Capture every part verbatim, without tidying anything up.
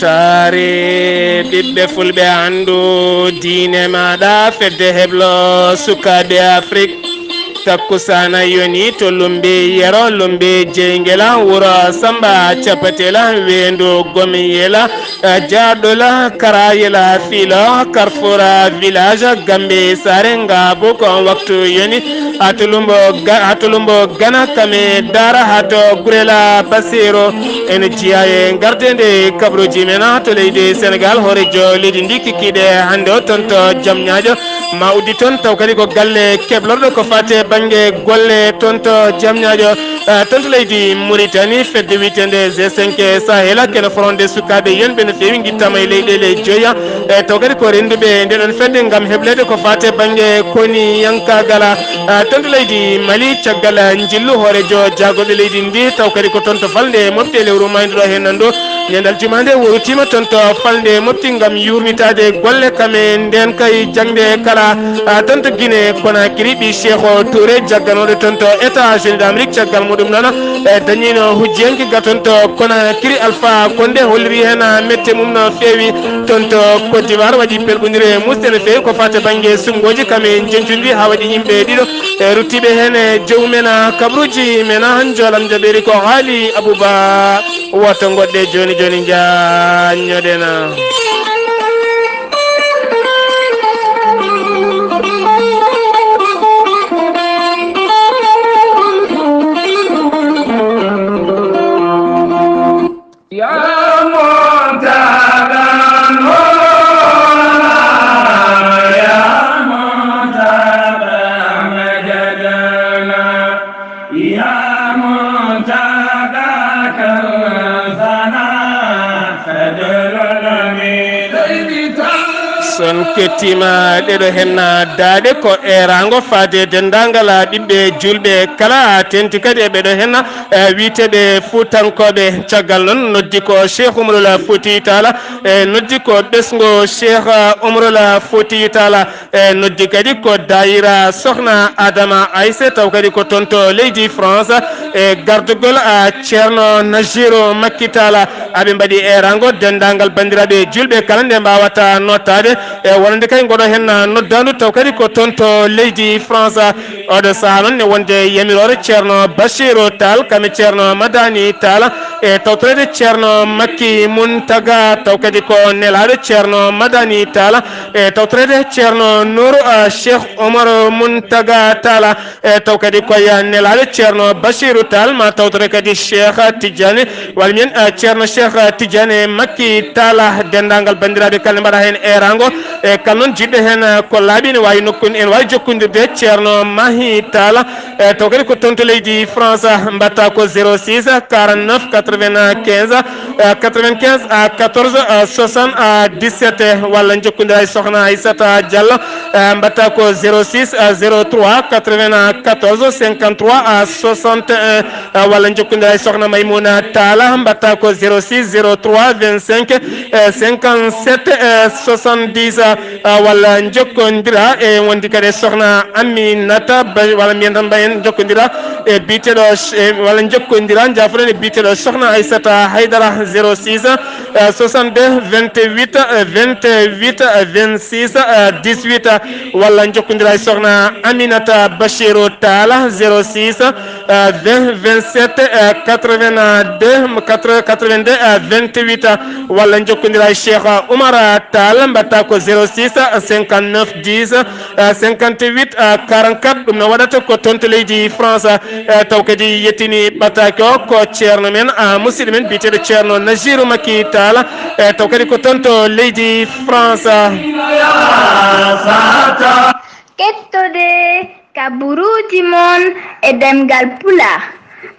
Saare ɓiɓɓe fulɓe, anndu diine maaɗa, fedde heblo sukaaɓe Afrik. Takkusaana yoni to Lumbi Yero, Lumbi Jeyngela, wuro Samba Capatela, Weendu Gomiyela, Jaaɗola, Karayela, Filo, Carrefour Village, Gambi Saare, Ngaabu ko on waktu yoni. Hatulumbo Ga-, Hatulumbo Gana kame Dara hato Gurela Basiro. Ene jiya e gardende kabruji men to leydi Senegal, hoorejo leydi ndi kikiɗe hannde o toon to Jamñaajo. Ma uddi toon taw kadi ko galle keblorɗo ko fate bannge golle toon to Jamñaajo. Eh, toon to leydi Mauritanie, fedde wiyetende G cinq Sahel, kene fronde sukaaɓe yonɓe no feewi, ngittama e leyɗeele joya. Eh, taw kadi ko rennduɓe nde ɗon fedde ngam hebleede ko faate bannge koniyankaagal. Eh, toon to leydi Mali, caggal njillu hoorejo jaagorɓe leydi ndi, taw kadi ko toon to falnde mofte lewru mayndo ɗo heen nanndo. Ñande aljuma nde wowlitiima toon to falnde mofti ngam yuurnitaade golle kame ndeen kay jaŋde kala. Ah, toon to Guinée Conakry, ɓii Cheikh Touré, jagganooɗo toon to États-Unis d'Amérique, caggal muɗum noon, e dañiino hujjiyanke ga toon to Conakry, Alpha Condé holliri heen mette mum no feewi. Toon to Côte d'Ivoire waɗi pelɓondire muusde no feewi ko faate bannge sunnguuji kame njeñcudi haa waɗi yimɓe ɗiɗo e ruttiiɓe heen e joomum en, kabruuji men, njoolam jaɓeeri ko haali Abouba. Woto ngoɗɗe jooni jooni njaññoɗen. يا منتقى نورنا، يا منتقى مجدنا، يا منتقى كنزنا، فدلنا من. So en kettiima ɗeɗo heen daaɗe ko eeraango faade denndaangal ɓiɓɓe juulɓe kala, tenti kadi e ɓeɗo heen, eh, wiyeteeɓe Fuutankooɓe. Caggal noon noddi ko Cheikh Oumarul Foutiyou Tall, eh, noddi ko ɓesngu Cheikh Oumarul Foutiyou Tall. E noddi kadi ko daayira Sokhna Adama Aissé, taw kadi ko toon to leydi France, e gardugol, a, Ceerno Najiru Makki Tall. Aɓe mbaɗi eeraango denndaangal banndiraaɓe juulɓe kala nde mbaawata nottaade. E wonande kay ngoɗo heen noddaandu, taw kadi ko toon to leydi France. Oɗo sahaa noon ne wonde yamiroore Ceerno Bachiru Tall, kame Ceerno Madani Tall, e tawtoreede Ceerno Makki Muntaga, taw kadi ko nelaaɗo Ceerno Madani Tall, e tawtoreede Ceerno Nuuru, ah, Cheikh Omar Muntaga Tall, e taw kadi ko ya nelaaɗo Ceerno Bachiru Tall, ma tawtore kadi Cheikh Tidiane, walla mbiyen, ah, Ceerno Cheikh Tidiane Makki Tall. Denndaangal banndiraaɓe kala ne mbaɗa heen eeraango, e kala noon jiɗɗo heen, ah, ko laaɓi ne waawi nokku, ene waawi jokkondirde Ceerno Mahi Tall, e taw kadi ko toon to leydi France, mbaɗta ko zéro six quarante-neuf quatre-vingt-quinze, eh, quatre-vingt-quinze à quatorze, eh, soixante-dix-sept, walla njokkondira e Sokhna Aissata Diallo, eh, mbaɗta ko zéro six, eh, zéro trois quatre-vingt-quatorze cinquante-trois à soixante et un, eh, walla njokkondira e Sokhna Maymouna Tall, mbaɗta ko zéro six zéro trois vingt-cinq, eh, cinquante-sept, eh, soixante-dix, eh, ah, walla njokkondira e wondi kadi e Sokhna Aminata Ba, walla mbiyen tan mbayen njokkondira e biyeteeɗo, e, walla njokkondira, njaafoɗen, e biyeteeɗo Sokhna Aissata Haydara, zéro six, eh, soixante-deux vingt-huit, eh, vingt-huit, eh, vingt-six, eh, dix-huit, walla njokkondira e Sokhna Aminata Bachirou Tall, zéro six, eh, vingt, vingt-sept, eh, quatre-vingt-deux, quatre, quatre-vingt-deux, eh, vingt-huit, walla njokkondira e Cheikh Oumar Tall, mbaɗta ko zéro six cinquante-neuf dix cinquante-huit quarante-quatre. Ɗum no waɗata ko toon to leydi France. Eh, taw kadi yettini ɓataake o ko ceerno men, ah, musidɗo men biyeteeɗo Ceerno Najiru Makki Tall. Eh, taw kadi ko toon to leydi France. Kettode kaburuuji mon e ɗemngal Pulaar,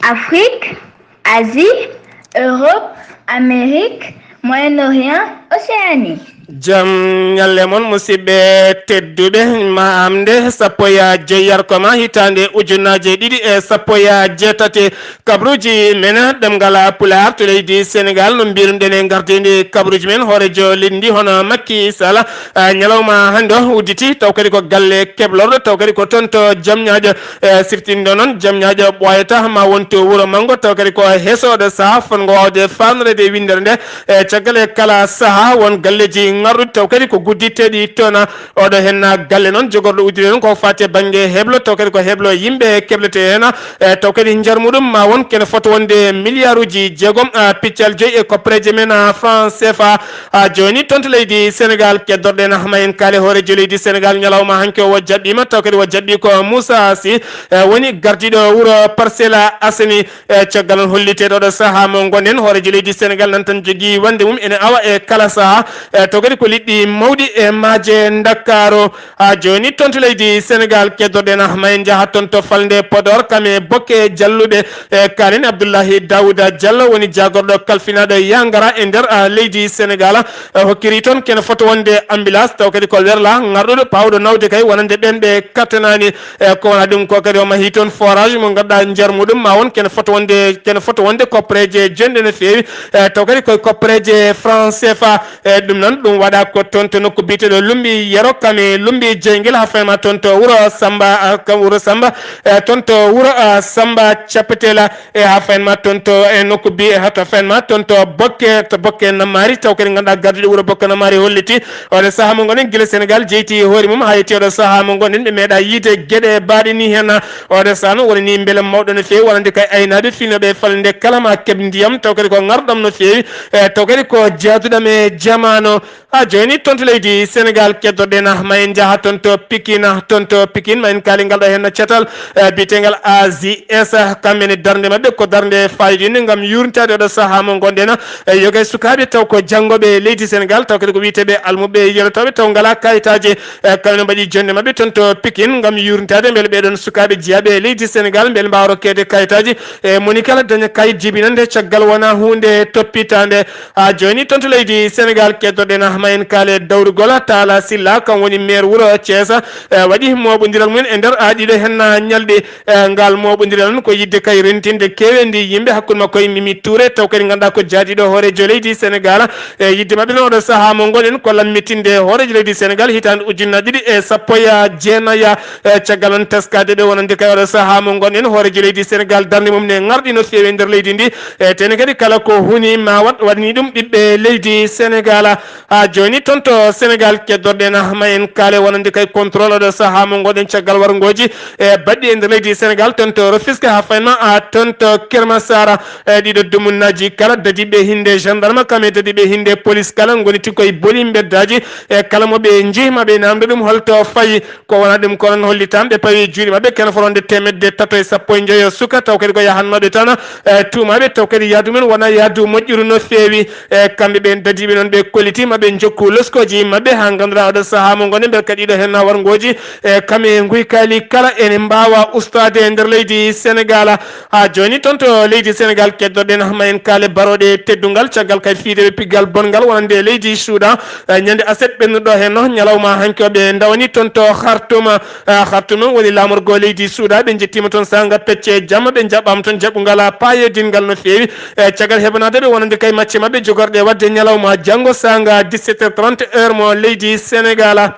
Afrik, Asie, Europe, Amérique, Moyen-Orient, Océanie. Jam ñalle mon, musidɓe tedduɓe. Maamde sappo e joy yarko ma, hitaande ujunaaje ɗiɗi e sappo e jeetati. Kabruuji men ɗemngal Pulaar to leydi Senegaal, no mbiruɗen e ngardiindi kabruuji men, hooreejo leydi ndi hono Makki Sala, ah, ñalawma hannde o udditi, taw kadi ko galle keblorɗo, taw kadi ko toon to Jamñaajo. E siftinɗo noon, Jamñaajo ɓooyata ma won to wuro manngo, taw kadi ko heesooɗo sahaa fotngo waawde faamnoreede e winndere nde. E caggal e kala sahaa, won galleeji ŋarɗuɗi, taw kadi ko gudditteeɗi toon. Oɗo heen galle noon, jogorɗo udditi noon ko faati e bannge heblo, taw kadi ko heblo yimɓe kebletee heen. E taw kadi njar muɗum ma won kene fota wonde miliyaaruuji jeegom, a, piccal joy e koppareeje men, a, franc C F A. A, jooni toon to leydi Senegaal, keddorɗen ma en kaale hooreejo leydi Senegaal ñalawma hanki o, o jaɓɓiima, taw kadi o jaɓɓi ko Moussa Sy, e, woni gardiiɗo wuro Parcelles Assainies. E, caggal noon, holliteede oɗo sahaa mo ngonɗen, hooreejo leydi Senegaal nan tan jogii wonde mum ene awa e kala sahaa. E, taw kadi ko liɗɗi mawɗi e maaje Ndakaaru. A, jooni toon to leydi Senegaal, keddorɗen ma en njaha toon to falnde Podor, kam e Bokke Jalluɓe. E, kaalen Abdullahi Daouda Diallo woni jaagorɗo kalfinaaɗo yangara e nder, a, leydi Senegaal. E, hokkiri toon kene fota wonde ambulance, taw kadi ko werla ŋarɗuɗo paawɗo nawde kay wonande ɓeen ɓe kattanaani. E, ko wona ɗum ko kadi o mahi toon forage mo ngannduɗaa njar muɗum ma won kene fota wonde, kene fota wonde koppareeje jonɗe no feewi. E, taw kadi koye koppareeje franc C F A. E, ɗum noon, ɗum waɗa ko toon to nokku biyeteeɗo Lumbi Yero, kam e Lumbi Jeygel, haa fayi ma toon to wuro Samba, a, kam wuro Samba, e, toon to wuro, a, Samba Capetela, e, haa fayi ma toon to, e, nokku biye, haa to fayi ma toon to Bokke, to Bokke Nammaari, taw kadi ngannduɗaa gardiiɗo wuro Bokke Nammaari holliti oɗo sahaa mo ngonɗen gila Senegaal jeyti hoore mum haa yetti oɗo sahaa mo ngonɗen, ɓe meeɗaa yiide geɗe baaɗe ni heen. Oɗo sahaa noon woni ni mbele mawɗo no feewi, wonande kay aynaaɓe fiilnooɓe e falnde kala ma keɓ ndiyam, taw kadi ko ŋarɗam no feewi, e, taw kadi ko jaaduɗam e jamaanu. A, jooni toon to leydi Senegaal, keddorɗen ma en njaha toon to Pikine, toon to Pikine ma en kaali ngal ɗo heen catal, e, biyeteegal A J S, kamɓe ne darnde maɓɓe ko darnde faayidiinde ngam yuurnitaade oɗo sahaa mo ngonɗen, e, yoga e sukaaɓe taw ko janngooɓe leydi Senegaal, taw kadi ko wiyeteeɓe almuɓɓe yelotooɓe taw ngalaa kayitaaji, e, kamɓe ne mbaɗi jonnde maɓɓe toon to Pikine ngam yuurnitaade mbele ɓee ɗoon sukaaɓe jeyaaɓe e leydi Senegaal mbele mbaawa rokkeede kayitaaji, e, moni kala daña kayit jibinande caggal wona huunde toppitaande. A, jooni toon to leydi Senegaal, keddorɗen ma en kaale dawrugol Talla Sylla, kam woni maire wuro Thiès, e, waɗi mooɓondiral mum e nder, a, ɗiɗo heen ñalɗi. E, ngal mooɓondiral noon ko yiɗde kay rentinde keeweendi yimɓe hakkunde makko e Mimi Touré, taw kadi ngannduɗaa ko jaadiiɗo hooreejo leydi Senegaal. E, yiɗde maɓɓe noon oɗo sahaa mo ngonɗen ko lammitinde hooreejo leydi Senegaal hitaande ujunnaji ɗiɗi e sappo e jeenayi. E, caggal noon teskaade ɓe wonande kay oɗo sahaa mo ngonɗen, hooreejo leydi Senegaal darnde mum ne ŋarɗi no feewi e nder leydi ndi. E, tene kadi kala ko huni ma waɗ, waɗani ɗum ɓiɓɓe leydi Senegaal. Haa jooni toon to Senegaal, keddorɗen ma en kaale wonande kay contrôle oɗo sahaa mo ngonɗen caggal warngooji, e, baɗɗi e nder leydi Senegaal, toon to Rufisque haa fayi ma, a, toon to Keur Massar. E, ɗiɗo dumunnaaji kala dadiiɓe hinnde gendarme kam e dadiiɓe hinnde police kala ngoni tigi koye boli mbeddaaji, e, kala mo ɓe njehi ma ɓe naamndo ɗum holto fayi. Ko wona ɗum ko noon hollitaa ɓe pawi juuɗe maɓɓe kene fota wonde teemedde tato e sappo e njoyo suka, taw kadi ko yahan maɓɓe tan, e, tuumaaɓe taw kadi yahdu men wona yahdu moƴƴuru no feewi. E, kamɓe ɓeen dadiiɓe noon ɓe kolliti ma ɓe njokku loskooji maɓɓe haa ngannduɗaa oɗo sahaa mo ngonɗen mbele kadi ɗiɗo heen warngooji, e, kam e nguykaali kala ene mbaawa ustaade e nder leydi Senegaal. Haa jooni toon to leydi Senegaal, keddorɗen ma en kaale barooɗe teddungal caggal kay fiideɓe piggal bonngal wonande leydi Suudan. E, ñande aset ɓennuɗo heen no ñalawma hanki o ɓe ndawani toon to Khartoum. E, Khartoum noon woni laamorgo leydi Suudan. Ɓe njettiima toon saanga pecce jamma, ɓe njaɓɓaama toon jaɓɓungal paayodingal no feewi. E, caggal heɓanaade ɓe wonande kay macce maɓɓe jogorɗe waɗde ñalawma janngo saanga dix-sept heures trente heure mo leydi Senegaal.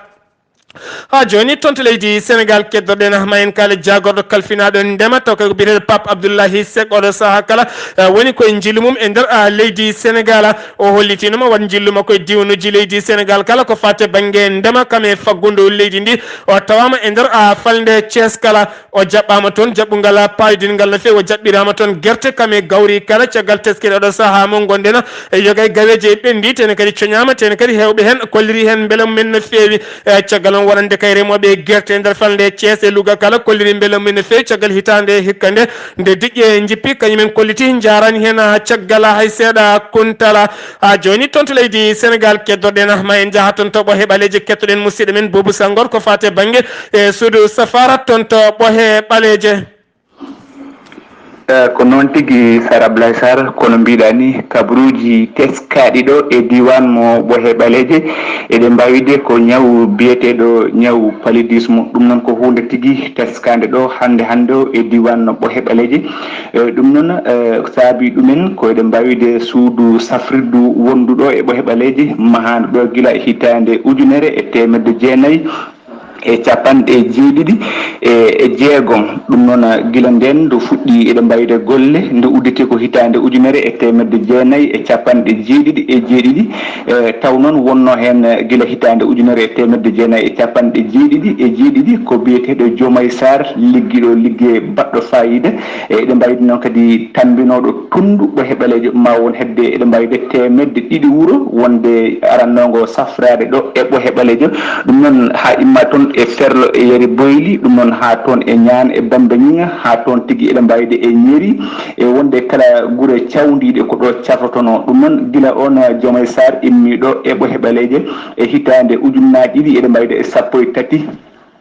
Haa jooni toon to leydi Senegaal, keddorɗen ma en kaale jaagorɗo kalfinaaɗo ndema taw kadi ko biyeteeɗo Pape Abdoulaye Seck, oɗo sahaa kala, e, woni koye njillu mum e nder, a, leydi Senegaal. O hollitiino ma waɗ njillu makko e diiwanuuji leydi Senegaal kala ko faati e bannge ndema kam e faggundu leydi ndi. O tawaama e nder, a, falnde Thiès kala. O jaɓɓaama toon jaɓɓungal paayodingal no feewi. O jaɓɓiraama toon gerte kam e gawri kala caggal teskere oɗo sahaa mo ngonɗen. E, yoga e gaweeje ɓenndi, tene kadi coñaama, tene kadi heewɓe heen kolliri heen mbela mum en no feewi. E, caggal noon wonande kay remooɓe gerte e nder falnde Thiès e Louga kala kolliri mbela mum en no feewi caggal hitaande hikka nde, nde diƴƴe njippi kañumen kolliti njaaraani heen, a, caggal hay seeɗa kuntala. A, jooni toon to leydi Senegaal, keddorɗen ma en njaha toon to Ɓoohe Ɓaleeje, kettoɗen musidɗo men Boubou Sangor ko faati e bannge, e, suudu safaara toon to Ɓoohe Ɓaleeje. Eh, ko noon tigi, Sar Ablaye Sar, kono mbiɗa ni, kabaruuji teskaaɗi ɗo e diiwaan mo Ɓoohe Ɓaleeje, eɗen mbaawi de ko ñawu biyeteeɗo ñawu paludisme. Ɗum noon ko huunde tigi teskaande ɗo hannde hannde o e diiwaan Ɓoohe Ɓaleeje. Eh, ɗum noon, eh, saabi ɗumen ko eɗen mbaawi de suudu safrirdu wonduɗo e Ɓoohe Ɓaleeje, mahaandu ɗo gila hitaande ujunere e teemedde jeenayi e capanɗe jeeɗiɗi e jeegom. Ɗum noon, gila ndeen ndu fuɗɗi, eɗen mbayde golle, ndu udditi ko hitaande ujunere e teemedde jeenayi e capanɗe jeeɗiɗi e jeeɗiɗi. E taw noon wonno heen, gila hitaande ujunere e teemedde jeenayi e capanɗe jeeɗiɗi e jeeɗiɗi, ko biyeteeɗo Jomay Sarr, liggiɗo liggey baɗɗo faayiida. E eɗen mbaydi noon kadi tammbinooɗo tunndu Ɓoohe Ɓaleeje, ma won hedde, eɗen mbayde teemedde ɗiɗi wuro wonde arannoo ngo safraade ɗo e Ɓoohe Ɓaleeje. Ɗum noon haa imma toon e Ferlo e Yari Boyli, ɗum noon haa toon e Ñaan e Bambañiŋa, haa toon tigi eɗen mbayde e Ñeeri, e wonde kala gure cawndiiɗe ko ɗo cafrotonoo. Ɗum noon gila oon Jomay Sarr immii ɗo e Ɓoohe Ɓaleeje e hitaande ujunnaaji ɗiɗi eɗen mbayde e sappo e tati,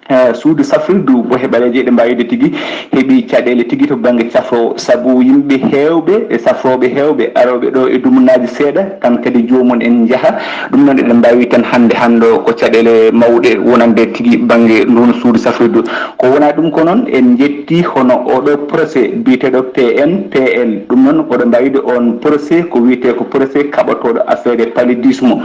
eh, suudu safrirdu Ɓoohe Ɓaleeje, eɗen mbaawi wiide tigi heɓi caɗeele tigi to bannge cafro, sabu yimɓe heewɓe e safrooɓe heewɓe arooɓe ɗo e dumunaaji seeɗa, tan kadi joomum en njaha. Ɗum noon eɗen mbaawi tan hannde hannde o ko caɗeele mawɗe wonande tigi bannge ndun suudu safrirdu. Ko wonaa ɗum ko noon, en njetti hono oɗo procès biyeteeɗo P N P L. Ɗum noon oɗo mbaawi wiide on procès ko wiyetee ko procès kaɓotooɗo affaire paludisme.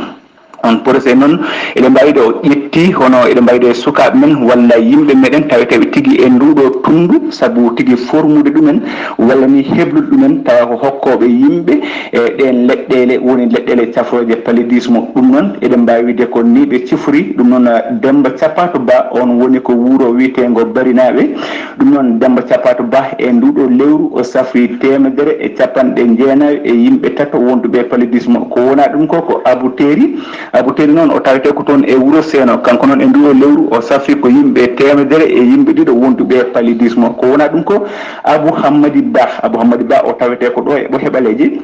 On procès noon, eɗen mbaawi ɗo ƴetti, hono eɗen mbaawi ɗo e sukaaɓe men walla yimɓe meɗen taweteeɓe tigi e nduuɗo tunndu, sabu tigi formude ɗumen walla ni heblude ɗumen, tawa ko hokkooɓe yimɓe e ɗeen leɗɗeele, woni leɗɗeele cafrooje paludisme. Ɗum noon, eɗen mbaawi wiide ko ni ɓe cifori. Ɗum noon, Demba Capato Ba, on woni ko wuro wiyeteengo Barinaaɓe. Ɗum noon, Demba Capato Ba e nduuɗo lewru, o safri teemedere e capanɗe jeenayo e yimɓe tato wonduɓe e paludisme. Ko wonaa ɗum ko, ko Abu Teeri. Abu Teeri noon, o tawetee ko toon e Wuro Seeno. Kanko noon, e nduuɗo lewru, o safri ko yimɓe teemedere e yimɓe ɗiɗo wonduɓe e paludisme. Ko wonaa ɗum ko, Abu Hammadi Ba. Abu Hammadi Ba, o tawetee ko ɗo e Ɓoohe Ɓaleeje.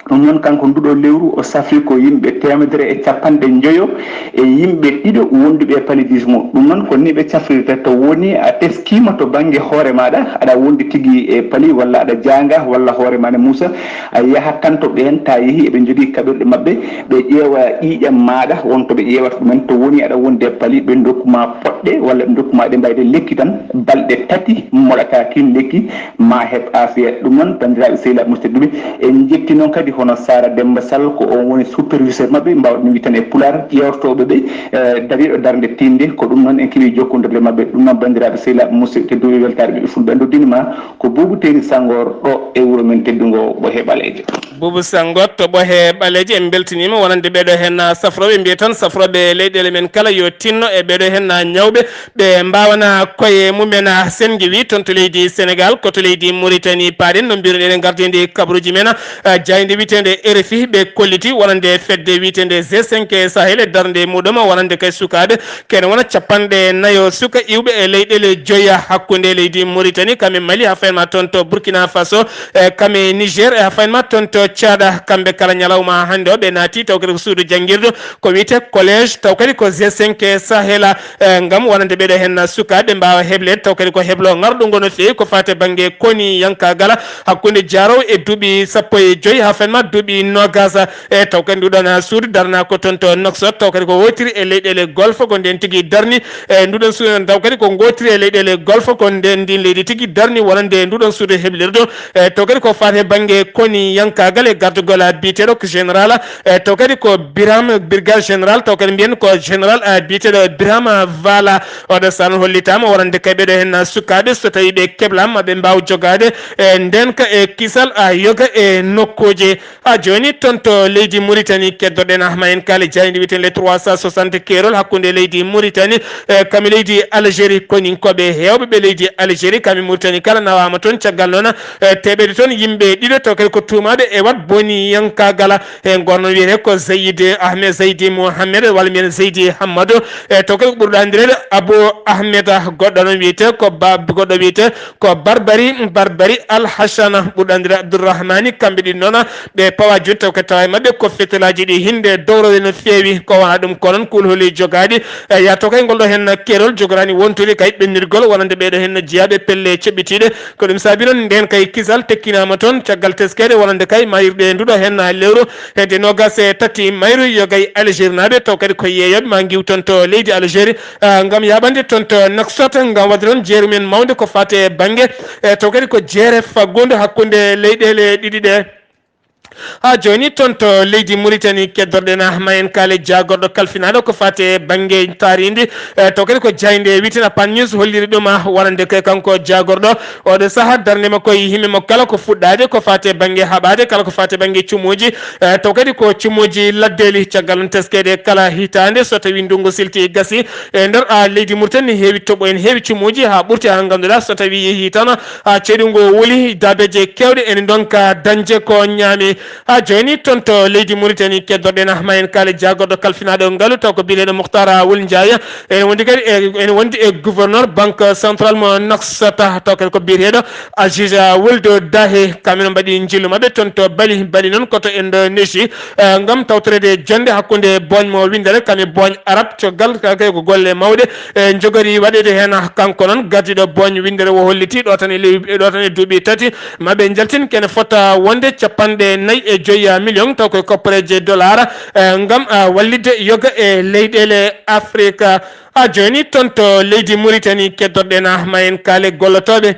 Ɗum noon, kanko nduuɗo lewru, o safri ko yimɓe teemedere e capanɗe njoyo e yimɓe ɗiɗo wonduɓe e paludisme. Ɗum noon, ko ni ɓe cafrirta. To woni a teskiima to bannge hoore maaɗa, aɗa wondi tigi e pali walla aɗa jaanga walla hoore maa ne muusa, a yahat tan to ɓeen, ta yehi eɓe njogii kaɓirɗe maɓɓe, ɓe ƴeewa ƴiiƴam maaɗa, won to ɓe ƴeewata ɗumen. To woni aɗa wondi e pali, ɓe ndokku ma poɗɗe walla ɓe ndokku ma ɗe mbayde lekki tan, balɗe tati moɗata kin lekki, ma heɓ aafiya. Ɗum noon, banndiraaɓe sehilaaɓe musidɓe, en njetti noon kadi hono Sara Demba Sall, ko on woni superviseur maɓɓe, mbawɗen wiide tan e Pulaar, ƴeewtooɓe ɓe, eh, dariiɗo darnde tiinde. Ko ɗum noon en keewi jokkondirde maɓɓe. Ɗum noon, banndiraaɓe sehilaaɓe musidɓe tedduɓe, weltaare ɓiɓɓe Fulɓe, en noddiima ko Boubou Teeri Sanngoor ɗo e wuro men teddungo Ɓoohe Ɓaleeje. Boubou Sanngoor to Ɓoohe Ɓaleeje, en mbeltiniima wonande ɓeeɗo heen safrooɓe, mbiye tan safrooɓe leyɗeele men kala yo tinno e ɓeeɗo heen ñawɓe. Ɓe mbaawana koye mumen, ah, sen ngewi toon to leydi Senegaal, ko to leydi Muritani paaɗen, no mbiruɗen e ngardiindi kabaruuji men, ah, jaaynde wiyeteende R F I, ɓe kolliti wonande fedde wiyeteende G cinq Sahel e darnde muɗum, wonande kay sukaaɓe, kene wona capanɗe nayo suka iwɓe e leyɗeele joya hakkunde leydi Muritani, kam e Mali, haa fayin ma toon to Burkina Faso, e kam e Niger, e haa fayin ma toon to Caada. Kamɓe kala ñalawma hannde o ɓe naati taw kadi ko suudu janngirdu, ko wiyetee collège, taw kadi ko G cinq Sahel, eh, ngam wonande ɓeeɗo heen sukaaɓe mbaawa hebleede, taw kadi ko heblo ŋarɗungo no feewi ko faati e bannge koniyankaagal hakkunde jaarowo e duuɓi sappo e joy haa fayin ma duuɓi noogas. E taw kadi nduɗon suudu darna ko toon to Nouakchott, taw kadi ko wootiri e leyɗeele Golfe ko ndeen tigi darni. E nduɗon suudu taw kadi ko ngootiri e leyɗeele Golfe ko ndeen ndin leydi tigi darni wonande nduɗon suudu heblirdu. E taw kadi ko faati e bannge koniyankaagal e gardagol biyeteeɗo ko général, e taw kadi ko Birame, brigade général, taw kadi mbiyen ko général, eh, biyeteeɗo Birame Vala. Oɗo saan hollitaama wonande kay ɓeeɗo heen sukaaɓe, so tawii ɓe keblaama, ɓe mbaawa jogaade, eh, ndeenka e kisal, ah, yoga e nokkuuje. Haa jooni toon to leydi Muritani keddoɗen, ah, ma en kaale jaaynde wiyeteende les trois cent soixante Keerol hakkunde leydi Muritani, eh, kam e leydi Algérie. Koninkooɓe heewɓe ɓe leydi Algérie, kam e Muritani kala nawaama toon. Caggal noon, eh, teɓeede toon yimɓe ɗiɗo taw kadi ko tuumaaɓe e waɗ boniyankaagal. Heen goto noon wiyetee ko Zayid Ahmed, Zaydi Mohamed, walla mbiyen Zaydi Hammadu, e taw kadi ko ɓurɗo anndireede Abu Ahmed. Goɗɗo noon wiyetee ko Ba-, goɗɗo wiyetee ko Barbari, Barbari Al Hassana, ɓurɗo anndireede Abdourahmani. Kamɓe ɗiɗo noon, Ɓe pawa juuɗe taw kadi tawa e maɓɓe ko fetelaaji ɗi hinde dowrowe no feewi, ko wona ɗum ko noon kulhuli jogaaɗi. E, yaa taw kay ngol ɗo heen keerol jogoraani wontude kay ɓennirgol wonande ɓee ɗo heen jiyaaɓe pelle ceɓɓitiiɗe. Ko ɗum saabi noon ndeen kay kisal tekkinaama toon caggal teskeede wonande kay maayirɗe nduɗo heen lewru hedde noogaas e tati mayru yoga e Algérie naaɓe taw kadi ko yeeyooɓe ma ngiw toon to leydi Algérie, ah, ngam yaaɓande toon to Nouakchott ngam waɗde toon jeeru men mawnde ko faati e bannge, e taw kadi ko jeere faggudu hakkunde leyɗeele ɗiɗi ɗe. Haa jooni toon to leydi Mauritanie keddorɗen ma en kaale jaagorɗo kalfinaaɗo ko faati e bannge taarindi, e taw kadi ko jaaynde wiyeteende Pan News holliri ɗum, ah, wonande ko kanko jaagorɗo oɗo sahaa darnde makko e yimɓe mo kala ko fuɗɗaade ko faati e bannge haɓaade kala ko faati e bannge cumuuji, e taw kadi ko cumuuji laddeeli caggal noon teskeede kala hitaande so tawi ndunngu silti gasi e nder, ah, leydi Mauritanie heewi toɓo en heewi cumuuji haa ɓurti haa ngannduɗaa so tawi yehii tan, ah, ceeɗu ngu wuli daabeeje keewɗe ene ndonka dañde ko ñaami. Haa jooni toon to leydi Mauritanie keddorɗen ma en kaale jaagorɗo kalfinaaɗo ngalu taw ko biyeteeɗo Mouhtara Wul Ndiaye. Ene wondi kadi e, ene wondi e gouverneur banque centrale mo Nouakchott taw kadi ko biyeteeɗo Aziz Wuld Dahi. Kamɓe no mbaɗi njillu maɓɓe toon to Bali, Bali noon ko to Indonésie, eh, ngam tawtoreede jonnde hakkunde booñ mo winndere kam e booñ arab coggal kay ko golle mawɗe, e, njogori waɗeede heen. Kanko noon gardiiɗo booñ winndere o holliti ɗo tan e ley, ɗo tan e duuɓi tati maɓɓe njaltin kene fota wonde capanɗe nayi e joyi million taw koye koppareeje dollar, e, ngam, a, wallitde yoga e leyɗeele Afrika. Haa jooni toon to leydi Mauritanie keddorɗen ma en kaale gollotooɓe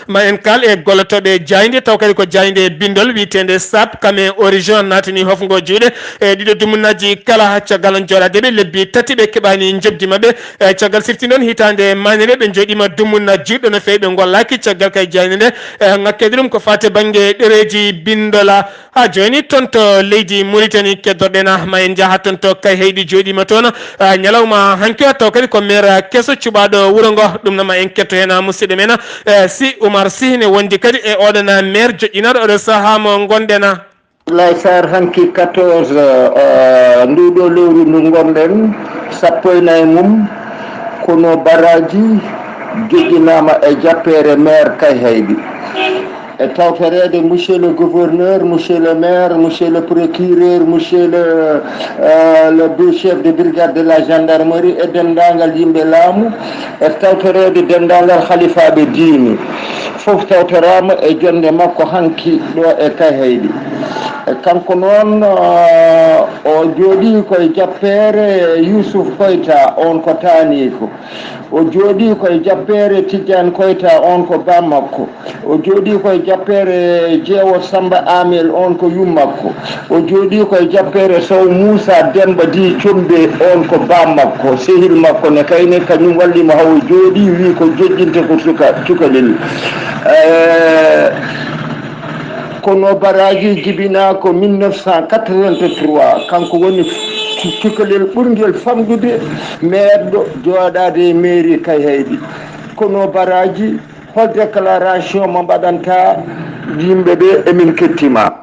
ma en kaal e gollotooɓe jaaynde taw kadi ko jaaynde binndol wiyeteende sap kam e origine naatani hofngo juuɗe e ɗiɗo dumunnaaji kala caggal jooɗaade ɓe lebbi tati ɓe keɓaani njoɓdi maɓɓe. E caggal sirti noon hitaande maanere ɓe njooɗiima dumunna juuɗo no feewi ɓe ngollaaki caggal kay jaaynde nde, e ŋakkeede ɗum ko faati bannge ɗereeji binndola. Haa jooni toon to leydi Mauritanie keddorɗen ma en njaha toon to Kayhayɗi jooɗiima toon, ah, ñalawma hanki o taw kadi ko maire keso cuɓaaɗo wuro ngo. Ɗum no ma en ketto heen, ah, musidɗo men, eh, Sy Oumar Sy ne wondi kadi e oɗon, ah, maire joƴƴinaaɗo oɗo sahaa mo ngonɗen. Laysar hanki quatorze, ah, nduɗo lewru ndu ngonɗen, sappo e nayi mum, kono baraji joƴƴinaama e jappeere maire Kayhayɗi. E tawtoreede monsieur le gouverneur, monsieur le maire, monsieur le procureur, monsieur le, euh, le chef de brigade de la gendarmerie e denndaangal yimɓe laamu, e tawtoreede denndaangal halifaaɓe diini. Fof tawtoraama e jonnde makko hanki ɗo e Kayhayɗi. E kanko noon, euh, o jooɗii ko e jappeere Youssouf Koyta, on ko taaniiko. O jooɗii ko e jappeere Tijjaan Koyta, on ko baa makko. O jooɗii ko e jappeere Jeewo Samba Amel, on ko yummakko. O jooɗii ko e jappeere Sow Muusa Demba Di Combe, on ko baa makko. Sehil makko ne kayne, kañum walli mo haa o jooɗii, wii ko joƴƴinte ko suka, cukalel. Eh, kono baraji jibinaa ko mille neuf cent quatre-vingt-trois, kanko woni cu-, cukalel ɓurngel famɗude meeɗɗo jooɗaade e mairie Kayhayɗi. Kono baraji Hol déclaration mo mbaɗanta yimɓe ɓe? Emin kettima.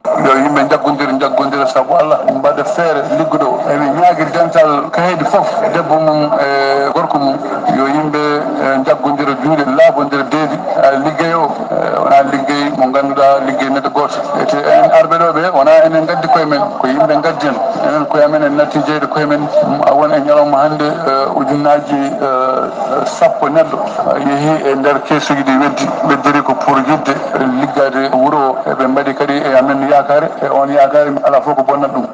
Yo yimɓe njaggondir, njaggondir sabu Allah, mbaɗa feere ligguɗo. Emin ñaagi dental Kayhayɗi fof, debbo mum e gorko mum, yo yimɓe, eh, njaggondir juuɗe, laaɓondir deedi. Eh, liggey o, eh, wonaa liggey mo ngannduɗaa, liggey neɗɗo gooto. Ete enen arɓe ɗo ɓe, wonaa enen ngaddi koye men, ko yimɓe ngaddi en. Enen koye amen en natti jeyde koye men. A won e ñalawma hannde, eh, ujunnaaji, eh, sappo neɗɗo, eh, yehi e nder keesuuji ɗi weddi, weddiri ko pour yiɗde liggaade wuro o. Eɓe mbaɗi kadi e amen yaakaare, e on yaakaare, alaa fof ko bonnata ɗum.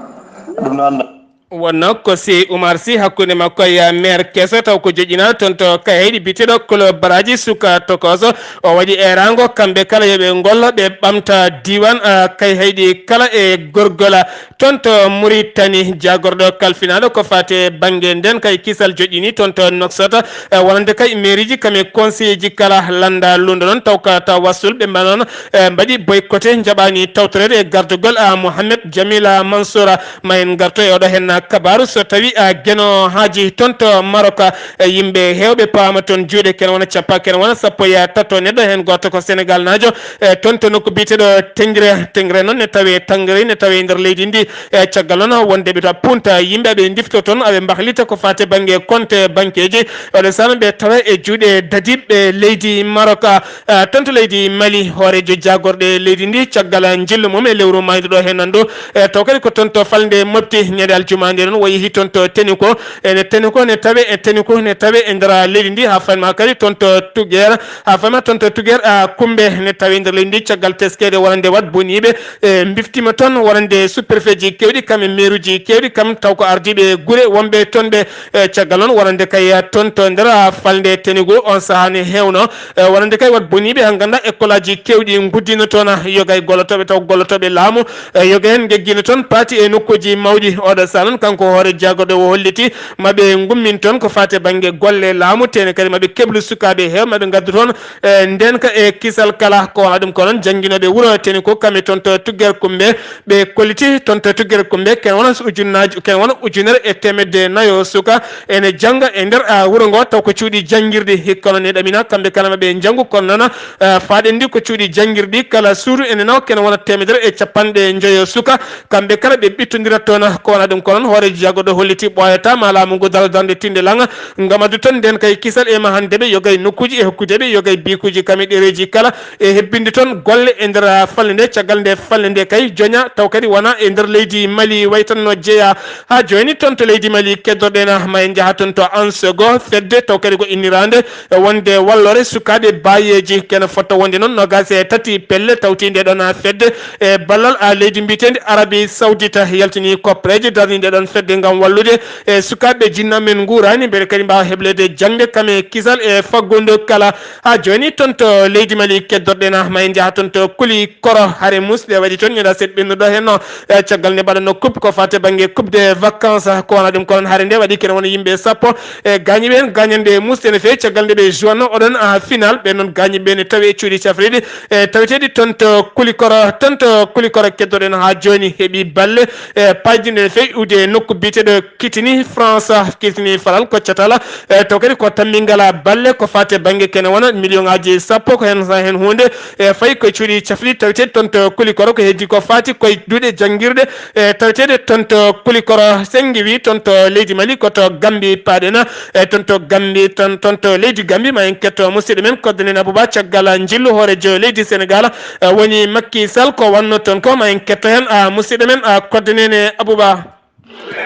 Ɗum no annda. Wonno ko Sy Oumar Sy hakkunde makko e maire keso taw ko joƴƴinaaɗo toon to Kayhayɗi biyeteeɗo Kolo Baraji suka tokoso. O waɗi eeraango kamɓe kala yo ɓe ngollo ɓe ɓamta diiwaan, ah, Kayhayɗi kala e gorgola. Toon to Mauritanie, jaagorɗo kalfinaaɗo ko faati e bannge ndeen kay kisal joƴƴini toon to Nouakchott, eh, wonande kay mairieji kam e conseillerji kala lannda lundo noon taw ka tawassul ɓe mbaɗa noon, eh, mbaɗi boycotté, njaɓaani tawtoreede e gardugol, ah, Mohamed Jamila Mansoura. Ma en ngarto e oɗo heen Kabaaru so tawi a geno haaji toon to Maroc, e yimɓe heewɓe paama toon juuɗe kene wona cappa kene wona sappo e tato neɗɗo heen gooto ko Senegal naajo. E toon to nokku biyeteɗo Tengre, Tengre noon ne tawe Tangri ne tawe nder leydi ndi. E caggal noon wonde ɓe to punta yimɓe aɓe ndifto toon aɓe mbahlita ko fate bannge konte bankeji. Oɗo sano ɓe tawa e juuɗe dadiɓɓe leydi Maroc. Eh, toon to leydi Mali, hooreejo jaagorɗe leydi ndi, caggal njillu mum e lewru maaydu ɗo heen nanndo. Eh, taw kadi ko toon to falnde mofti ñande aljuma nde noon, o yehi toon to Teniko. Ene Teniko ne tawe, e Teniko ne tawe e nder leydi ndi, haa fayma kadi toon to Tugeer, haa fayma toon to Tugeer, a, Kumbe ne tawe e nder leydi ndi, caggal teskeede wonande wat boniiɓe, e mbiftima toon wonande sous-préfet ji keewɗi, kam e maire uji keewɗi, kam taw ko ardiiɓe gure wonɓe toon ɓe. E caggal noon wonande kay toon to nder, a, falnde Teniko on sahaa ne heewno. E, wonande kay wat boniiɓe, haa ngannduɗaa école aji keewɗi nguddino toon, a, yoga e gollotooɓe taw gollotooɓe laamu, e, yoga heen ngeggino toon paati e nokkuuji mawɗi. Oɗo sahaa noon kanko hoore jaagorɗo o holliti maɓe ngummin toon ko faati e bannge golle laamu, tene kadi maɓe keblu sukaaɓe heew maɓe ngaddu toon, e, ndeenka e kisal kala. Ko wona ɗum ko noon jannginooɓe wuro Teniko kamɓe toon to Tuggere Kumbe, ɓe kolliti toon to Tuggere Kumbe ken wona ujunnaaji, ken wona ujunere e teemedde nayo suka ene jannga e nder, a, wuro ngo taw ko cuuɗi janngirɗi. Hikka noon ne ɗamina kamɓe kala maɓe njanngu kono noon, a, faaɗen ndi ko cuuɗi janngirɗi kala suudu ene nawa kene wona teemedere e capanɗe njoyo suka. Kamɓe kala ɓe ɓittondira toon ko wona ɗum ko noon hooreejo jaagorɗo holliti ɓooyata ma laamu ngu dala darnde tinde langa ngam addu toon nden kay kisal e ma hannde ɓe yogay nokkuuji e hokkude ɓe yogay biikuuji kam e ɗereeji kala e hebbinde toon golle e nder falnde nde. Caggal nde falnde nde kay joña taw kadi wona e nder leydi Mali waytanno jeeya haa jooni toon to leydi Mali keddorɗen ma en njaha toon to Ansego fedde taw kadi ko innirande e wonde wallore sukaaɓe baayeeji kene fotto wonde noon nogas e tati pelle tawti nde ɗon fedde e ballal a leydi mbitendi Arabie Saoudite yaltini koppereeje darni nde ɗon fedde ngam wallude e sukaaɓe jinna men nguurani mbele kadi mbaawa hebleede jaŋde kam e kisal e faggudu kala. Haa jooni toon to leydi Mali keddorɗen ma en njaha toon to Kuli Koro hare musɗe waɗi toon ñande aset ɓennuɗo heen no e caggal nde mbaɗanno coupe ko fate bannge coupe de vacances ko wona ɗum ko noon hare nde waɗi kene wona yimɓe sappo e gaañiiɓe heen gaañande musɗe no feewi caggal nde ɓe joinno oɗon a final ɓe noon gaañiiɓe ne tawi e cuuɗi cafriɗi e taweteeɗi toon to Kuli Koro toon to Kuli Koro keddorɗen haa jooni heɓi balle e paydi nde no feewi iwde e nokku biyeteeɗo Kitini France, Kitini Falal ko catal, e taw kadi ko tammbingal balle ko faati e bannge kene wona million ngaaji sappo ko heen heen huunde e fayi ko e cuuɗi cafriɗi taweteeɗi toon to Kuli Koro ko heddi ko faati ko e duuɗe janngirɗe e taweteeɗe toon to Kuli Koro senngi wi toon to leydi Mali ko to Gambi paaɗen e toon to Gambi toon toon to leydi Gambi ma en ketto musidɗo men koddanene Abouba caggal njillu hooreejo leydi Senegal e woni Macky Sall ko wanno toon ko ma en ketto heen a musidɗo men a koddanene Abouba.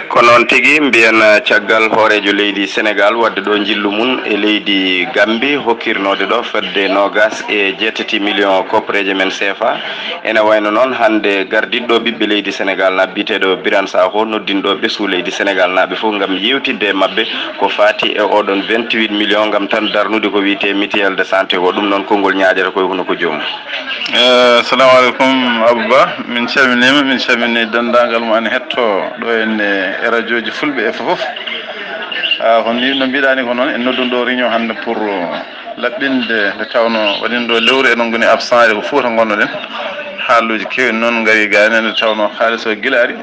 Ko noon tigi mbiyen caggal hooreejo leydi Senegaal waɗde ɗo njillu mum e leydi Gammbi hokkirnoode ɗo fedde noogaas e jeetati miliyoŋ koppareeje men seefa ene wayno noon hannde gardiiɗo ɓiɓɓe leydi Senegaal naaɓe biyeteeɗo Birane Sakho noddinɗo ɓesngu leydi Senegaal naaɓe fof ngam yeewtidde e maɓɓe ko faati e ooɗoon vingt-huit miliyoŋ ngam tan darnude ko wiyetee mutuelle de santé ko ɗum noon konngol ñaaƴata koye hunuko joomum. Assalamu aleykum Abou Ba, min calminiima, min calmini denndaangal mo ene heɗtoo ɗo henne e rajooji fulɓe e fof fof. Ko ni no mbiɗaa ni ko noon en noddunoo ɗo réunion hannde pour laɓɓinde nde tawnoo waɗi ɗo lewru eɗen ngoni absent e ko Fuuta ngonnoɗen, haaluuji keewɗi noon ngarii gaa heen nde tawnoo kaalis o gila ari.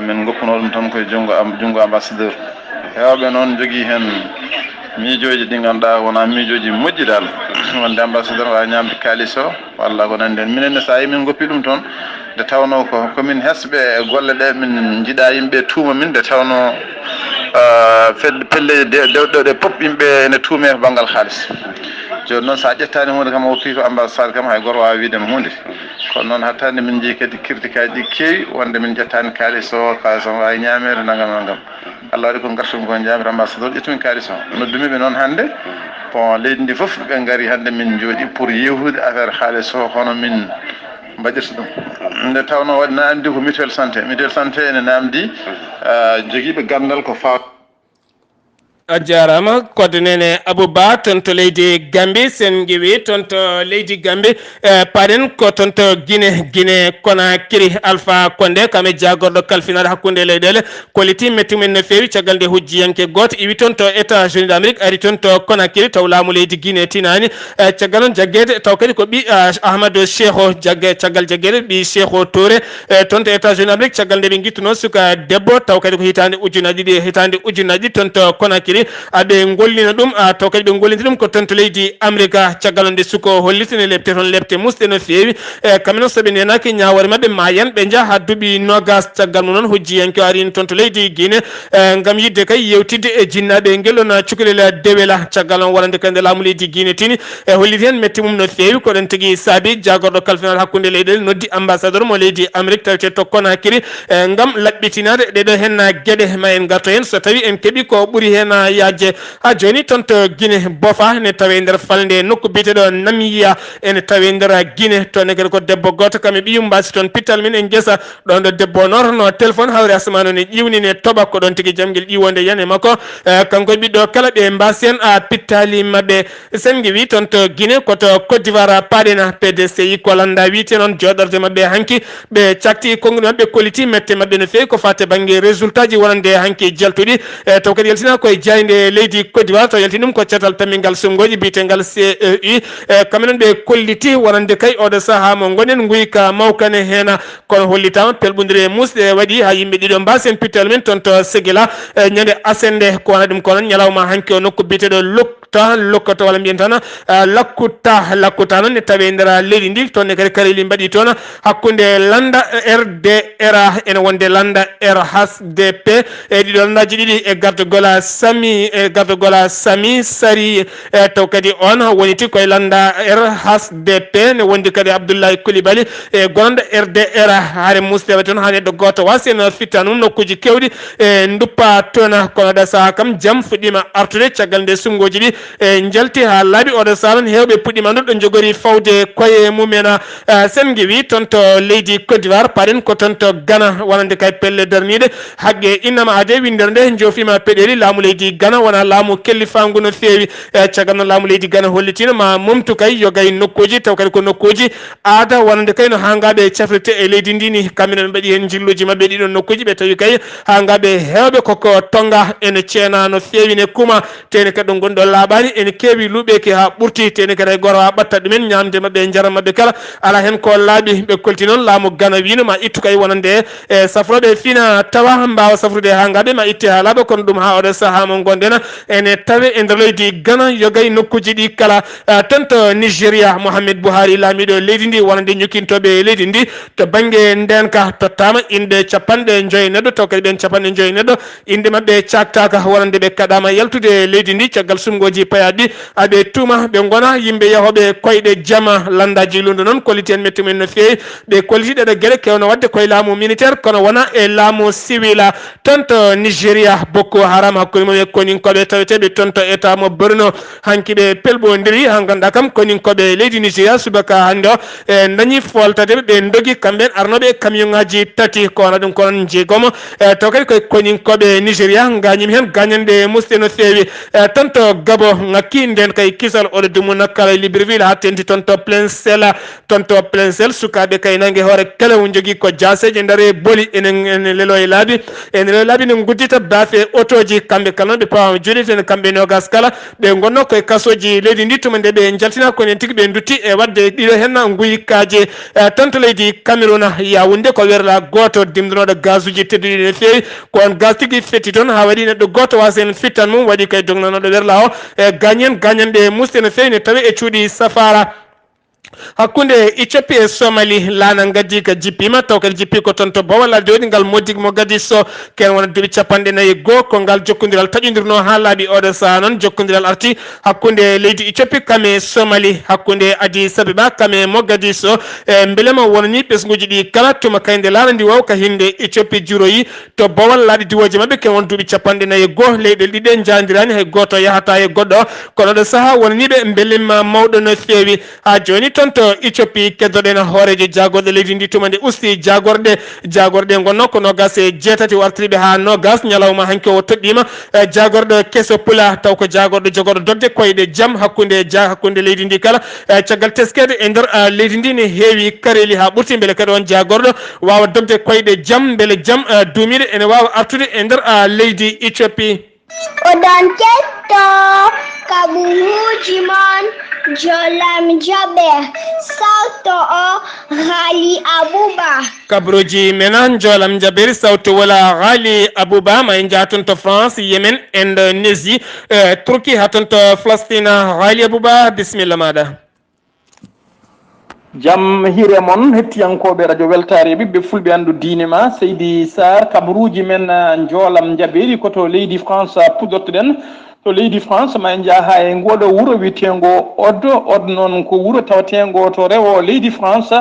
Min ngoppunoo ɗum tan koye junngo am junngo ambassadeur. Heewɓe noon njogii heen miijooji ɗi ngannduɗaa wonaa miijooji moƴƴi dal. Wonde ambassadeur waawi ñaamde kaalis o walla ko nanndi heen. Minen ne so a yii min ngoppii ɗum toon nde tawnoo ko ko min hesɓe e golle ɗe min njiɗaa yimɓe tuuma min nde tawnoo pelleeji dewɗe ɗe pop yimɓe ene tuumee ko banngal kaalis. Jooni noon so a ƴettaani huunde kam o piifa ambassade kam hay gooto waawaa wiyde mi huunde. Kono noon hatta nde min njii kadi kirtikaaji ɗi keewi wonde min njettaani kaalis o, kaalis o waawi ñaameede nanngam nanngam. Allah waɗi ko ngartumi ko njaami ambassadeur ƴettumi kaalis o. Noddumi ɓe noon hannde bon leydi ndi fof ɓe ngari hannde min njooɗi pour yewtude affaire kaalis o hono min mbaɗirta ɗum. Nde tawnoo waɗi naamndi ko mutuelle santé, mutuelle santé ene naamndi jogiiɓe ganndal ko faw. A jaaraama, Koddo Neene Abou Ba, toon to leydi Gambi. So en ngiwii toon to leydi Gambi, eh, paaɗen ko toon to Gine, Gine Konakiri. Alpha Condé, kam e jaagorɗo kalfinaaɗo hakkunde leyɗeele, kolliti metti mum en no feewi caggal nde hujjiyanke gooto iwi toon to États-Unis d'Amérique, ari toon to Konakiri, taw laamu leydi Gine tinaani. Eh, caggal noon jaggeede, taw kadi ko ɓii, ah, Ahmadou Cheikhou, jagge-, caggal jaggeede ɓii Cheikhou Touré, eh, toon to États-Unis d'Amérique, caggal nde ɓe ngittunoo suka debbo, taw kadi ko hitaande ujunaaji ɗiɗi, hitaande ujunaaji ɗiɗi toon to Konakiri, ah, ɓe ngollina ɗum, ah, taw kadi ɓe ngollinte ɗum ko toon to leydi Amerika, caggal nde suka o holliti ne lepte toon, lepte musɗe no feewi, eh, kamɓe noon so ɓe neenaaki ñaawoore maɓɓe maayan, ɓe njaha haa duuɓi noogas, caggal mum noon hujjiyanke o arii toon to leydi Guinée, eh, ngam yiɗde kay yeewtidde e jinnaaɓe ngel ɗoon cukalel Dewela, caggal noon wonande kadi nde laamu leydi Guinée tini, e holliti heen metti mum no feewi. Ko ɗoon tigi saabi jaagorɗo kalfinaaɗo hakkunde leyɗeele noddi ambassadeur mo leydi Amérique tawetee to Conakry, e ngam laɓɓitinaade ɗee ɗoo heen geɗe. Ma en ngarto heen so tawii en keɓii ko ɓuri heen yaajde. Haa jooni toon to Guinée, Bofa ne tawee nder falnde nokku biyeteeɗo Namia, ene tawee nder Guinée. Toon ne kadi ko debbo gooto kam e ɓiyum mbaasi toon pittal mum e ngesa. Ɗoon ɗo debbo o noototonoo téléphone, hawri asamaanu ne ƴiwni, ne toɓa, ko ɗoon tigi jamgel ƴiwonde yani e makko. Eh, kanko e ɓiɗɗo kala ɓe mbaasi heen, a, pittaali maɓɓe. So en ngiwii toon to Guinée, ko to Côte d'Ivoire paaɗen, P D C I ko lannda wiyetee noon jooɗorde maɓɓe hanki. Ɓe cakti konnguɗi maɓɓe, kolliti mette maɓɓe no feewi ko faati bannge résultat ji wonande hanki jaltuɗi. Eh, taw kadi yaltinaa ko e jaaynde leydi Côte d'Ivoire, taw yaltini ɗum ko catal pammingal suɓngooji biyeteengal C E U. Eh, kamɓe noon ɓe kolliti wonande kay oɗo sahaa mo ngonɗen, nguyka mawka ne heen. Kono hollitaama pelɓondire muusɗe waɗi haa yimɓe ɗiɗo mbaasi heen pittal mum en toon to Ségala, eh, ñande aset nde. Ko wonaa ɗum ko noon ñalawma hanki o nokku biyeteeɗo Lokta, Lokkoto walla mbiyen tan, eh, Lakkuta, Lakkuta noon ne tawee nder leydi ndi. Toon ne kadi kareeli mbaɗi toon hakkunde lannda R D R A ene wonde lannda R H D P. E ɗiɗo lanndaaji ɗiɗi e gardagol Sami, e gardagol Sami Sari, e taw kadi oon woniti ko e lannda R H D P, ne wondi kadi Abdoulaye Coulibaly, e gonɗo R D R A. Hare muusɗe waɗi toon haa neɗɗo gooto waasi heen fittaade mum nokkuuji keewɗi, e nduppa toon. Kono ɗo sahaa kam jam fuɗɗiima artude caggal nde suɓngooji ɗi, e njalti haa laaɓi. Oɗo sahaa noon heewɓe puɗɗiima anndude ɗo njogori fawde koye mum en. Eh, so en ngiwii toon to leydi Côte d'Ivoire, paaɗen ko toon to Ghana, wonande kay pelle darniiɗe. Hagge innama aade winndere nde joofiima peɗeeli. Laamu leydi Ghana wonaa laamu kellifaangu no feewi. Eh, caggal noon laamu leydi Ghana hollitiino ma momtu kay yogay nokkuuji, taw kadi ko nokkuuji aada, wonande kay no hangaaɓe cafrirte e leydi ndi ni. Kamɓe noon mbaɗi heen njilluuji maɓɓe ɗiɗo nokkuuji, ɓe tawi kay hangaaɓe heewɓe koko Tonga ene ceena no feewi, ne kuma. Teene kadi ɗo ngonɗo laaɓaani, ene keewi luuɓeeki haa ɓurti. Teene kadi hay gooto waawaa ɓatta ɗumen, ñaamde maɓɓe e njaram maɓɓe kala alaa heen ko laaɓi. Ɓe kolti noon laamu Gana wiino ma ittu kay wonande e safrooɓe fina tawa mbaawa safrude hangaaɓe, ma itte haa laaɓa. Kono ɗum haa oɗo sahaa mo ngonɗen ene tawe e nder leydi Gana, yogay nokkuuji ɗi kala. Eh, toon to Nigeria, Mohamed Buhari, laamiiɗo leydi ndi, wonande ñokkintooɓe leydi ndi to bannge ndeenka, tottaama inɗe capanɗe njoyo neɗɗo, taw kadi ɓeen capanɗe njoyo neɗɗo, inɗe maɓɓe caaktaaka, wonande ɓe kaɗaama yaltude leydi ndi caggal suɓngooji payaaɗi. Aɓe tuuma ɓe ngona yimɓe yahooɓe koyɗe jama. Lanndaaji lundo noon kolliti heen metti mum en no feewi. Ɓe kolliti ɗeɗo geɗe kewno waɗde koye laamu militaire, kono wona e laamu civil. Toon to Nigeria, Boko Haram hakkunde mum e koninkooɓe taweteeɓe toon to État mo Borno. Hanki ɓe pelɓondiri, haa ngannduɗaa kam koninkooɓe leydi Nigeria subaka hannde o, e, dañi fooltade ɓe, ɓe ndogi kamɓe en arnooɓe e camion ŋaaji tati, ko wona ɗum ko noon jeegomo. E, taw kadi koye koninkooɓe Nigeria ngaañiima heen gaañanɗe musɗe no feewi. E, toon to Gabo ŋakki ndeen kay kisal oɗo dumunna kala e Libreville haa teeŋti toon to Plaine Sela. Toon to Plaine Sela, sukaaɓe kay nange hoore kelew njogii ko jaaseeje, ndare boli ene, ene lelo e laabi, ene lelo e laabi, ne nguddita baafe otooji. Kamɓe kala noon ɓe pawaama juuɗe, tene kamɓe noogas kala. Ɓe ngonno koye kasooji leydi ndi tuma nde ɓe njaltina, kono en tigi ɓe ndutti e waɗde ɗiɗo heen nguykaaji. Eh, toon to leydi Cameroun, Yaoundé, ko werla gooto dimndunooɗo gazuuji tedduɗi no feewi. Ko on gaz tigi fetti toon haa waɗi neɗɗo gooto waasi heen fittan mum, waɗi koye dognanooɗo werla o. E gaañen, gaañanɗe musɗe no feewi ne tawi e cuuɗi safaara. Hakkunde Ethiopie e Somali, laana ngadiika jippiima, taw kadi jippii ko toon to Bawal, ladde waɗi ngal Mogadiscio, ken wona duuɓi capanɗe nayi e goo, ko ngal jokkondiral taƴondirnoo haa laaɓi. Oɗo sahaa noon, jokkondiral arti hakkunde leydi Ethiopie kam e Somali, hakkunde Addis Abeba kam e Mogadiscio. E mbelema wonani ɓesnguuji ɗi kala, tuma kay nde laana ndi waw ka hinde Ethiopie juroyi to Bawal, laaɓi diwooje maɓɓe, ken won duuɓi capanɗe nayi e goo, leyɗeele ɗiɗe njaadiraani, hay gooto yahataa e goɗɗo. Kono oɗo sahaa wonanii ɓe mbelema mawɗo no feewi. Haa jooni, Ɗon to Ethiopie, keddoɗen hooreejo jaagorɗe leydi ndi tuma nde usti jaagorɗe. Jaagorɗe ngonno ko noogas e jeetati wartiriiɓe haa noogas. Ñalawma hanki o toɗɗiima, eh, jaagorɗo keso pula, taw ko jaagorɗo jogorɗo dogde koyɗe jam hakkunde ja-, hakkunde leydi ndi kala. Eh, caggal teskeede e nder, ah, leydi ndi ne heewi kareeli haa ɓurti, mbele kadi on jaagorɗo waawa dogde koyɗe jam, mbele jam, ah, duumiiɗo ene waawa artude e nder, ah, leydi Ethiopie. Oɗon ketto kaɓuruuji mon, Jolam Jaɓe, sawto o Ghali Abuba. Kaɓuruuji men, Jolam Jaɓe, sawto wala Ghali Abuba, ma en njahton to France, Yemen, Indonésie, eh, Turquie, haa ton to Palestine. Ghali Abuba, bisimilla maaɗa. Jam hiire mon, hettiyankooɓe Radio Weltaare, ɓiɓɓe fulɓe anndu diine ma, Seydi Sarr, kabaruuji men, ah, njoolam njabeeri ko to leydi France, ah, puɗɗortoɗen. To leydi France, ma en njaha e ngooɗo wuro wiyeteengo Odd. Odd noon ko wuro taweteengo to rewo leydi France.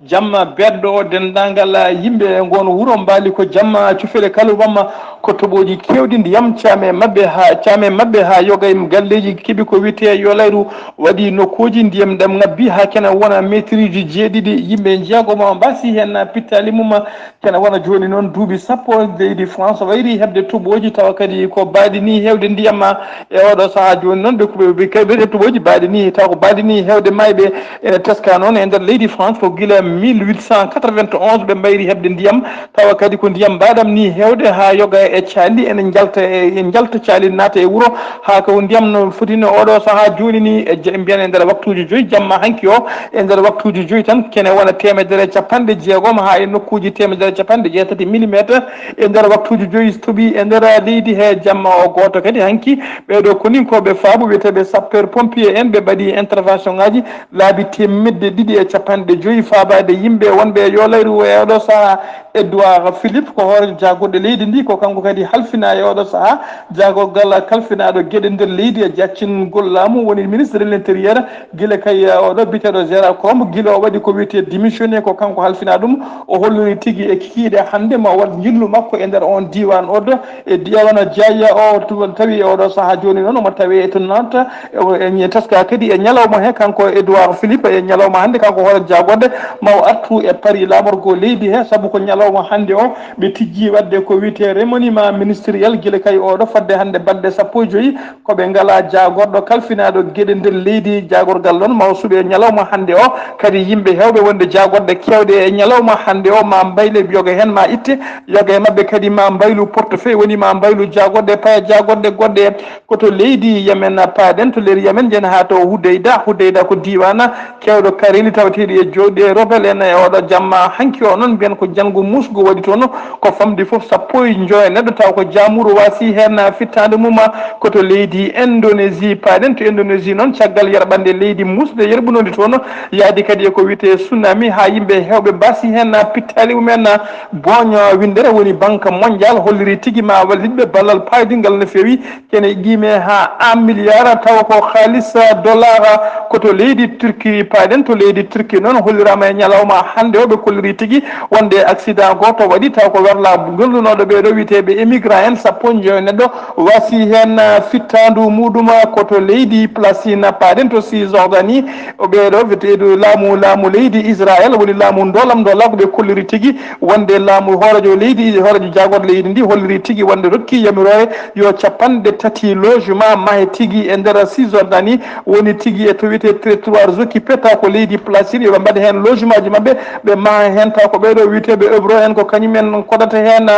Jamma beɗɗo o, denndaangal yimɓe e ngoon wuro mbaali ko jamma cufele kala wamma ko toɓooji keewɗi ndiyam, caame maɓɓe haa, caame maɓɓe haa yoga e galleeji keɓi ko wiyetee yolayru. Waɗi nokkuuji ndiyam ɗam ngabbi haa kene wona meetiriji jeeɗiɗi, yimɓe jeegoma mbaasi heen pittaali mum, kene wona jooni noon duuɓi sappo leydi France wayri heɓde toɓooji, tawa kadi ko baaɗi ni heewde ndiyam e oɗo sahaa jooni noon. Ɓe kuɓe ɓe kay ɓe toɓooji baaɗi ni, tawa ko baaɗi ni heewde maayɓe ene teska noon e nder leydi France ko gila mille huit cent quatre-vingt-onze ɓe mbayri heɓde ndiyam, tawa kadi ko ndiyam mbaɗam ni heewde haa yoga e caali ene njalta e, e njalta caali naata e wuro, haa ko ndiyam no foti no oɗo sahaa jooni ni e je-, mbiyen e nder waktuuji joyi jamma hanki o, e nder waktuuji joyi tan kene wona teemedere capanɗe jeegom haa e nokkuuji teemedere capanɗe jeetati millimétre e nder waktuuji joyi toɓi e nder leydi he jamma o. Gooto kadi hanki ɓeeɗo koninkooɓe faabu wiyeteeɓe sapeur pompier en ɓe mbaɗi intervention ngaji laabi teemedde ɗiɗi e capanɗe joyi faabaade yimɓe wonɓe e yolayru e oɗo sahaa. Edouard Philippe ko hoore jaagorɗe leydi ndi, ko kanko kadi halfinaa e oɗo sahaa jaagorgal kalfinaaɗo geɗe nder leydi e jaccingol laamu, woni ministre de l'intérieur, gila kay, eh, oɗo biyeteeɗo Gérard Collomb, gila o waɗi ko wiyetee démissionné, ko kanko halfinaa ɗum. O holliri tigi e kikiiɗe hannde ma waɗ njillu makko e nder on diiwaan Odd, e diiwaan Diaya o, to tawi e oɗo sahaa jooni noon omo tawi e to Nantes. E o, e ñe-, teska kadi e ñalawma he, kanko Edouard Philippe, e ñalawma hannde kanko hoore jaagorɗe ma o artu e Paris laamorgo leydi he, sabu ko ñalawma hannde o ɓe tijji waɗde ko wiyetee remaniement ministériel gila kay oɗo fodde hannde balɗe sappo e joyi. Ko ɓe ngalaa jaagorɗo kalfinaaɗo geɗe nder leydi, jaagorgal noon ma o suɓe ñalawma hannde o. Kadi yimɓe heewɓe wonde jaagorɗe keewɗe e ñalawma hannde o ma mbayle yoga heen ma itte, yoga e maɓɓe kadi ma mbaylu portefeuille, woni ma mbaylu jaagorɗe, paya jaagorɗe goɗɗe. Ko to leydi Yemen paaɗen, to leydi Yemen njen haa to Hudayda. Hudayda ko diiwaana keewɗo kareeli tawateeɗi e jooɗi e rebel en e oɗo jamma hanki o noon mbiyen ko janngo musgo waɗi toon. Ko famɗi fof sappo e joyo neɗɗo, taw ko jaamuru waasi heen fittaande mum. Ko to leydi Indonésie paaɗen. To Indonésie noon, caggal yerɓande leydi muusde yerɓunoondi toon, yaadi kadi e ko wiyetee tsunami, haa yimɓe heewɓe mbaasi heen pittaali mumen. Booño winndere woni Banque Mondiale holliri tigi ma wallitɓe ballal paydingal no feewi, kene qiime haa un milliard, tawa ko haalis dollar. Ko to leydi Turki paaɗen. To leydi Turki noon, holliraama e ñalawma hannde o, ɓe kolliri tigi wonde accident gooto waɗi, taw ko werla gollunooɗo ɓeeɗo wiyeteeɓe émigrant en sappo e joyo neɗɗo waasi heen, ah, fittaandu muɗum. Ko to leydi Palestine paaɗen, to Cisjordanie, o ɓeeɗo wiyeteeɗo laamu, laamu leydi Israël, woni laamu ndolam ndola, ko ɓe kolliri tigi wonde laamu hooreejo leydi, hooreejo jaagorɗo leydi ndi holliri tigi wonde rokki yamiroore yo capanɗe tati logement mahe tigi e nder Cisjordanie, woni tigi e to wiyetee territoire occupé, taw ko leydi Palestine, yo ɓe mbaɗ heen logement ji maɓɓe, ɓe maha heen, taw ko ɓeeɗo wiyeteeɓe hébreu en, ko kañum en kodata heen.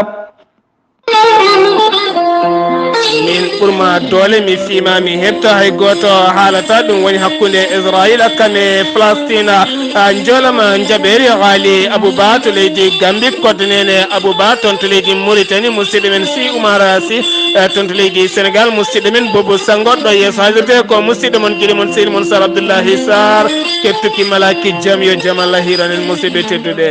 Min ɓurma doole, mi fiima, mi heɓta, hay gooto haalata. Ɗum woni hakkunde Israila kam e Palestina. A, njolama njaɓeeri Ghali Abouba to leydi Gambi, koddanene Abouba toon to leydi Mauritanie, musidɗo men Si Oumar Si, eh, toon to leydi Sénégal, musidɗo men Bobo Sango, ɗo yeeso haalirde ko musidɗo mon, giɗo mon, sehil mon Sar Abdoullahi Sarr, keɓtuki malaki jam, yo jam Allah hiiran en, musidɓe tedduɓe.